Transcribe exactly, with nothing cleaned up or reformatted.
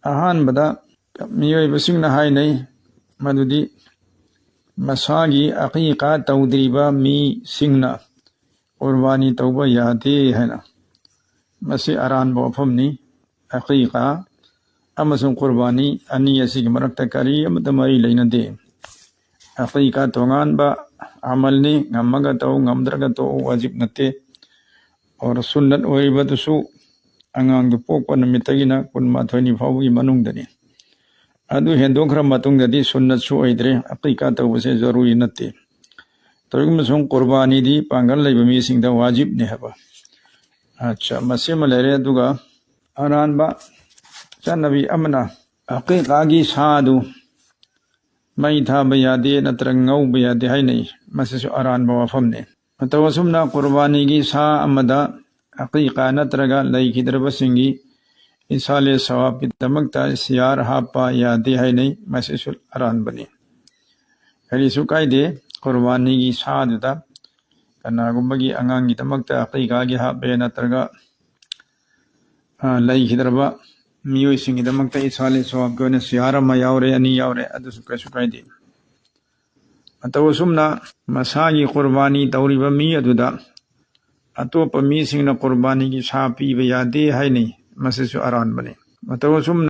ꯑꯍꯥꯟꯕꯗ ꯃꯤꯑꯣꯏꯕꯁꯤꯡꯅ ꯍꯥꯏꯅꯩ ꯃꯗꯨꯗꯤ ꯃꯁꯥꯒꯤ ꯑꯀꯤꯀꯥ ꯇꯧꯗ꯭ꯔꯤꯕ ꯃꯤꯁꯤꯡꯅ ꯀꯨꯔꯕꯥꯅꯤ ꯇꯧꯕ ꯌꯥꯗꯦ ꯍꯥꯏꯅ꯫ ꯃꯁꯤ ꯑꯔꯥꯟꯕ ꯋꯥꯐꯝꯅꯤ꯫ ꯑꯀꯤꯀꯥ ꯑꯃꯁꯨꯡ ꯀꯨꯔꯕꯥꯅꯤ ꯑꯅꯤ ꯑꯁꯤꯒꯤ ꯃꯔꯛꯇ ꯀꯔꯤ ꯑꯃꯠꯇ ꯃꯔꯤ ꯂꯩꯅꯗꯦ꯫ ꯑꯀꯤꯀꯥ ꯇꯣꯉꯥꯟꯕ ꯑꯃꯜꯅꯤ꯫ ꯉꯝꯃꯒ ꯇꯧ, ꯉꯝꯗ꯭ꯔꯒ ꯇꯣꯛꯎ, ꯋꯥꯖꯤꯕ ꯅꯠꯇꯦ꯫ ꯑꯣꯔ ꯁꯨꯟꯅꯠ ꯑꯣꯏꯔꯤꯕꯗꯨꯁꯨ ꯑꯉꯥꯡꯗꯨ ꯄꯣꯛꯄ ꯅꯨꯃꯤꯠꯇꯒꯤꯅ ꯀꯨꯟꯃꯥꯊꯣꯏꯅꯤ ꯐꯥꯎꯕꯒꯤ ꯃꯅꯨꯡꯗꯅꯤ꯫ ꯑꯗꯨ ꯍꯦꯟꯗꯣꯛꯈ꯭ꯔ ꯃꯇꯨꯡꯗꯗꯤ ꯁꯨꯟꯅꯠꯁꯨ ꯑꯣꯏꯗ꯭ꯔꯦ꯫ ꯑꯀꯤꯀꯥ ꯇꯧꯕꯁꯦ ꯖꯔꯨꯔꯤ ꯅꯠꯇꯦ꯫ ꯇꯧꯏꯒꯨꯝꯕꯁꯨꯡ ꯀꯨꯔꯕꯥꯅꯤꯗꯤ ꯄꯥꯡꯒꯜ ꯂꯩꯕ ꯃꯤꯁꯤꯡꯗ ꯋꯥꯖꯤꯕꯅꯤ ꯍꯥꯏꯕ꯫ ꯑꯠꯆꯥ, ꯃꯁꯤꯃ ꯂꯩꯔꯦ꯫ ꯑꯗꯨꯒ ꯑꯔꯥꯟꯕ ꯆꯠꯅꯕꯤ ꯑꯃꯅ ꯑꯀꯤꯀꯥꯒꯤ ꯁꯥꯗꯨ ꯃꯩ ꯊꯥꯕ ꯌꯥꯗꯦ ꯅꯠꯇ꯭ꯔꯒ ꯉꯧꯕ ꯌꯥꯗꯦ ꯍꯥꯏꯅꯩ꯫ ꯃꯁꯤꯁꯨ ꯑꯔꯥꯟꯕ ꯋꯥꯐꯝꯅꯤ꯫ ꯃꯇꯧ ꯑꯁꯨꯝꯅ ꯀꯨꯔꯕꯥꯅꯤꯒꯤ ꯁꯥ ꯑꯃꯗ ꯑꯀꯤꯀꯥ ꯅꯠꯇ꯭ꯔꯒ ꯂꯩꯈꯤꯗ꯭ꯔꯕꯁꯤꯡꯒꯤ ꯏꯁꯥꯂꯦ ꯁꯋꯥꯕꯀꯤꯗꯃꯛꯇ ꯁꯤꯌꯥꯔ ꯍꯥꯞꯄ ꯌꯥꯗꯦ ꯍꯥꯏꯅꯩ꯫ ꯃꯁꯤꯁꯨ ꯑꯔꯥꯟꯕꯅꯤ꯫ ꯀꯔꯤꯁꯨ ꯀꯥꯏꯗꯦ꯫ ꯀꯨꯔꯕꯥꯅꯤꯒꯤ ꯁꯥꯗꯨꯗ ꯀꯅꯥꯒꯨꯝꯕꯒꯤ ꯑꯉꯥꯡꯒꯤꯗꯃꯛꯇ ꯑꯀꯤꯀꯥꯒꯤ ꯍꯥꯞꯄꯦ ꯅꯠꯇ꯭ꯔꯒ, ꯑ, ꯂꯩꯈꯤꯗ꯭ꯔꯕ ꯃꯤꯑꯣꯏꯁꯤꯡꯒꯤꯗꯃꯛꯇ ꯏꯁꯥꯂꯦ ꯁꯋꯥꯕꯀꯤ ꯑꯣꯏꯅ ꯁꯤꯌꯥꯔ ꯑꯃ ꯌꯥꯎꯔꯦ, ꯑꯅꯤ ꯌꯥꯎꯔꯦ, ꯑꯗꯨꯁꯨ ꯀꯩꯁꯨ ꯀꯥꯏꯗꯦ꯫ ꯃꯇꯧ ꯑꯁꯨꯝꯅ ꯃꯁꯥꯒꯤ ꯀꯨꯔꯕꯥꯅꯤ ꯇꯧꯔꯤꯕ ꯃꯤ ꯑꯗꯨꯗ ꯑꯇꯣꯞꯄ ꯃꯤꯁꯤꯡꯅ ꯀꯨꯔꯕꯥꯅꯤꯒꯤ ꯁꯥ ꯄꯤꯕ ꯌꯥꯗꯦ ꯍꯥꯏꯅꯩ꯫ ꯃꯁꯤꯁꯨ ꯑꯔꯥꯟꯕꯅꯤ꯫ ꯃꯇꯧ ꯑꯁꯨꯝꯅ